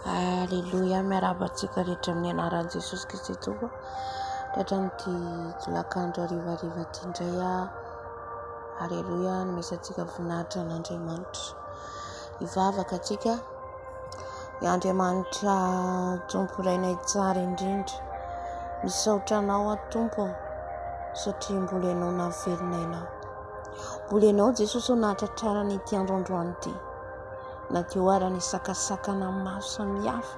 Aleloia, miarahaba antsika rehetra amin'ny anaran'i Jesosy Kristy Tompo. Tratran'ity tolakandro harivariva ity indray aho. Aleloia, nomesantsika voninahitra an'Andriamanitra. Hivavaka antsika. Andriamanitra Tompo Rainay tsara indrindra. Misaotra Anao aho Tompo satria mbola Ianao nahavelona Ianao. Mbola Ianao Jesosy no nahatratrarana ity andro androany ity. Na dia eo ara ny sakasakana maro samihafa,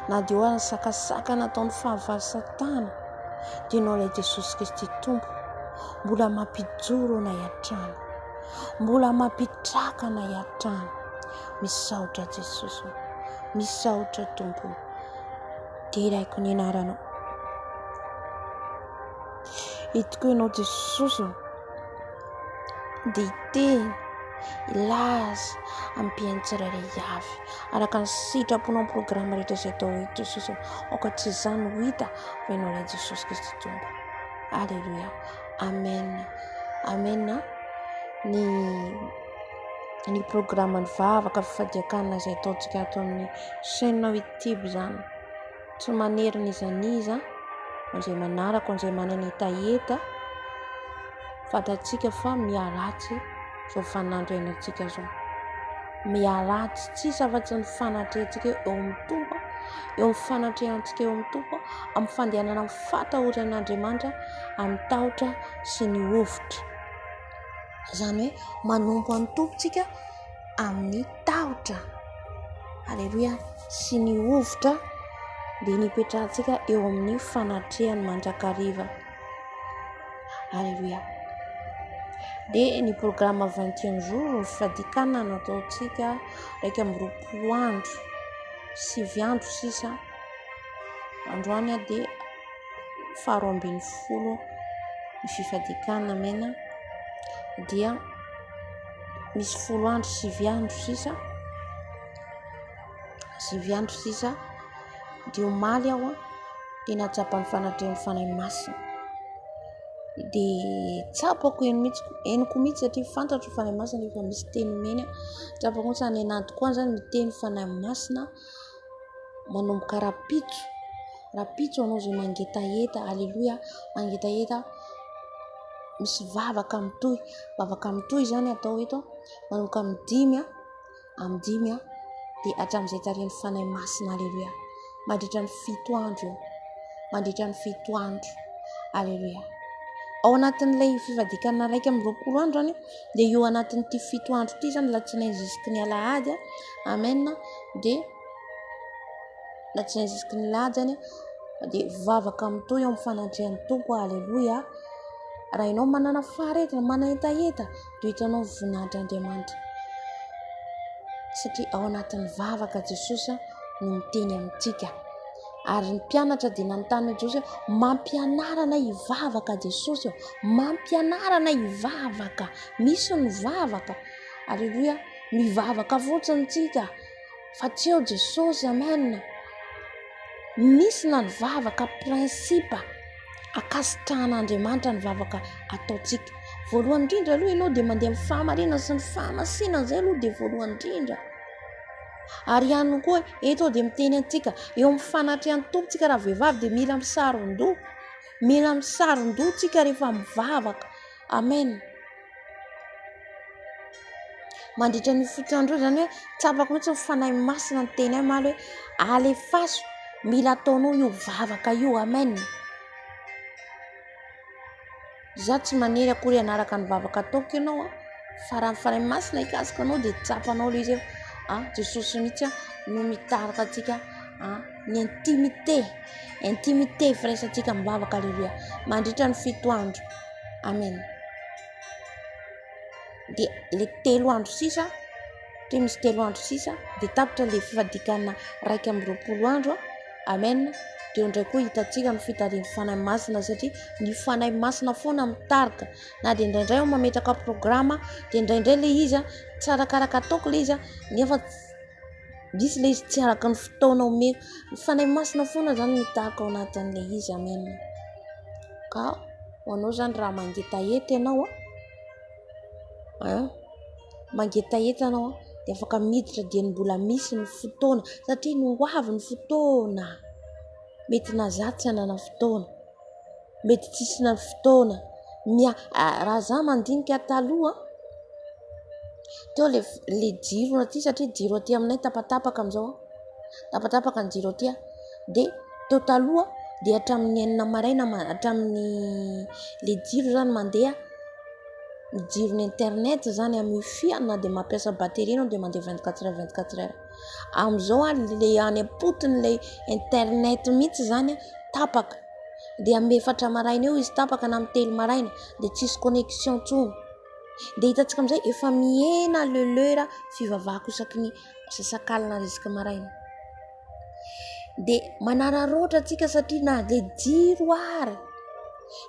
na dia eo ara ny sakasakana ataon'ny fahavalo satana, dia Ianao ilay Jesosy Kristy Tompo mbola mampijoro anay hatrany, mbola mampitraka anay hatrany. Misaotra Jesosy ô, misaotra Tompo, deraiko ny anaranao. Entiko Ianao Jesosy ô. Dia hiteny, hilaza amin'ny mpihaino tsirairay avy, araka ny sitraponao ny programa rehetra izay atao eto Jesosy ô. Aoka tsy izany ho hita fa Ianao ilay Jesosy Kristy Tompo. Alléluia. Amen. Amen. Ny ny programan'ny vavaka fifadian-kanina izay ataontsika ato amin'ny chaîne YouTube izany. Tsy manery n'iza n'iza, izay manaraka, izay manana hetaheta, fantatsika fa miharatsy izao vaninandro iainantsika izao. Miharatsy, tsisy afa-tsy ny fanatrehantsika eo amin'ny Tompo, eo amin'ny fanatrehantsika eo amin'ny Tompo, amin'ny fandehanana amin'ny fatahoran'Andriamanitra, amin'ny tahotra sy ny hovitra. Izany hoe manompo an'ny Tompo tsika amin'ny tahotra, aleloia, sy ny hovitra dia nipetrahantsika eo amin'ny fanatrehany mandrakariva. Aleloia. Dia ny programme 21 jours ny fadikana nataontsika 21 andro, sivy andro sisa. Androany dia faharoa ambin'ny folo ny fifadian-kanina mena dia misy 10 andro, 9 andro sisa, 9 andro sisa. Dia omaly aho dia nahatsapa ny fanatrehan'ny Fanahy Masina, dia tsapako eny mihitsy, henoko mihitsy satria fantatro ny Fanahy Masina rehefa misy teny omeny aho. Tsapako mihitsy any anatiko any izany miteny Fanahy Masina manomboka rahampitso, rahampitso anao izay mangetaheta, aleloia, mangetaheta, misy vavaka mitohy, vavaka mitohy izany atao eto manomboka amin'ny 5, amin'ny 5 dia hatramin'izay tarihin'ny Fanahy Masina, aleloia, mandritra ny 7 andro io, mandritra ny 7 andro, aleloia. Ao anatin'ilay fivadikana 21 andro izany dia io anatin'ity 7 andro ity izany, alatsinainy jusque ny alahady, amen, dia alatsinainy jusque ny alahady izany dia vavaka mitohy eo amin'ny fanatrehan'ny Tompo, aleloia. Raha ianao manana faharetana, manahentahenta, dia hitanao ny voninahitr'Andriamanitra, satria ao anatin'ny vavaka Jesosy no miteny amintsika. Ary ny mpianatra dia nanontany an'i Jesosy hoe, mampianara anay hivavaka Jesosy ô, mampianara anay hivavaka. Misy ny vavaka, aleloia, mivavaka fotsiny tsika fa tsy eo Jesosy, amen. Misy na ny vavaka principe ankasitrahan'Andriamanitra ny vavaka ataontsika. Voalohany indrindra aloha ianao dia mandeha amin'ny fahamarinana sy ny fahamasinana, izay aloha dia voalohany indrindra. Ary ihany koa eto dia miteny antsika eo amin'ny fanatrehan'ny Tompo tsika raha vehivavy dia mila misaron-doha, mila misaron-doha tsika rehefa mivavaka, amen. Mandritra ny fotoandro io izany hoe tsapako mihitsy ny Fanahy Masina niteny ahy omaly hoe alefaso, mila ataonao io vavaka io, amen. Izaho tsy manery akory hanaraka ny vavaka ataoko ianao an, fa raha ny Fanahy Masina hikasika anao dia tsapanao ilay izy hoe ah Jesosy mihitsy no mitarika antsika ah, ny intimité, intimité firaisantsika mivavaka, aleloia, mandritra ny 7 andro, amen. Dia le 3 andro sisa, toy misy 3 andro sisa dia tapitra le fifadikana 21 andro, amen. Dia eo indray koa hitantsika ny fitarihan'ny Fanahy Masina, satria ny Fanahy Masina foana mitarika. Na dia indraindray aho mametraka programa, dia indraindray le izy tsy arakaraka ataoko le izy, nefa misy le izy tsy araka ny fotoana omeko. Ny Fanahy Masina foana zany mitarika ao anatin'le izy, amen. Ka ho anao zany raha mangetaheta ianao an, mangetaheta ianao an, Dia afaka miditra dieny mbola misy ny fotoana satria ny ho avy ny fotoana. Mety na za tsy hanana fotoana, mety tsisy na fotoana. Mia raha za mandinika taloha teo le le jiro aty satria jiro aty aminay tapatapaka amizao an, tapatapaka ny jiro aty an, de teo taloha de hatramin'ny enina maraina hatramin'ny le jiro zany mandeha ny jiron'ny internet zany amin'ny wifi na de mampiasa batterie anao de mandeha 24 heures 24 heures. Amin'izao a le any am-potony le internet mihitsy zany a tapaka de amin'ny efatra maraina eo izy tapaka na amin'ny telo maraina de tsisy connexion intsony. De hitantsika amin'izay efa mihena le lera fivavahako isaky ny misasakalina jusque maraina. De manararaotra antsika satria na le jiro ary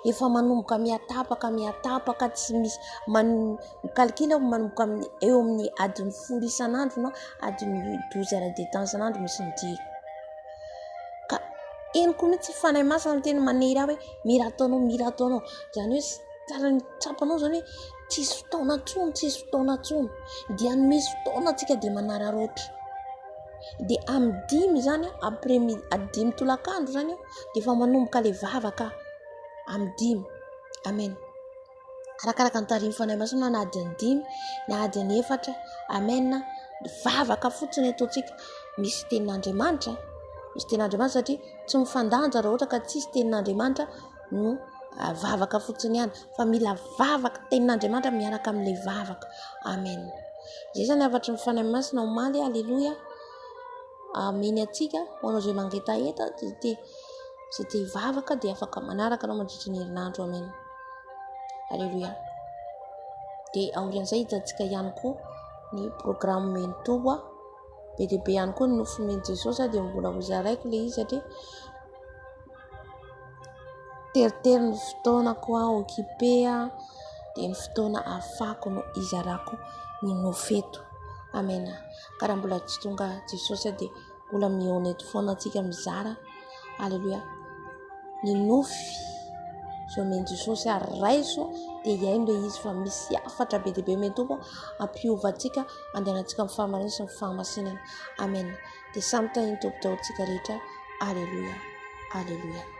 efa manomboka mihatapaka mihatapaka tsy misy man- mi-calcul aho manomboka amin'ny eo amin'ny adiny folo isan'andro na adiny douze heures de temps isan'andro misy ny jiro. Ka henoko mihitsy fanahy masina miteny manery ahy hoe mila ataonao mila ataonao, zany hoe tsara ny tsapanao zany hoe tsisy fotoana intsony tsisy fotoana intsony, dia ny misy fotoana antsika dia manararaotra. Dia amin'ny dimy zany après midi dimy tolakandro zany dia efa manomboka le vavaka amin'ny dimy, amen. Arakaraka ny tarihin'ny fanahy masina na adiny dimy na adiny efatra, amen. Vavaka fotsiny ataontsika, misy tenin'Andriamanitra, misy tenin'Andriamanitra satria tsy mifandanja raha ohatra ka tsisy tenin'Andriamanitra no vavaka fotsiny ihany fa mila vavaka tenin'Andriamanitra miaraka amin'ilay vavaka, amen. Izay zany hafatry ny fanahy masina omaly, aleloia. Ameny antsika ho anao izay mangetaheta dia te izay te hivavaka dia afaka manaraka anao mandritra ny herinandro, amen. Aleloia. Dia aorian'izay hitantsika ihany koa ny programme omen'ny Tompo. Be dia be ihany koa ny nofy omen'i Jesosy dia mbola hozaraiko ilay izy satria teritery ny fotoanako aho, occupé aho, dia ny fotoana ahafahako no hizarako ny nofy eto. Amen. Ka raha mbola tsy tonga Jesosy dia mbola mihaona eto foana antsika mizara. Aleloia. Ny nofy izay omen'i Jesosy ary raiso dia hihaino ilay izy fa misy hafatra be dia be omen'ny Tompo hampiova antsika handehanantsika amin'ny fahamarinana sy ny fahamasinana. Amen. Dia samy tahin'ny Tompo daholo tsika rehetra. Aleloia. Aleloia.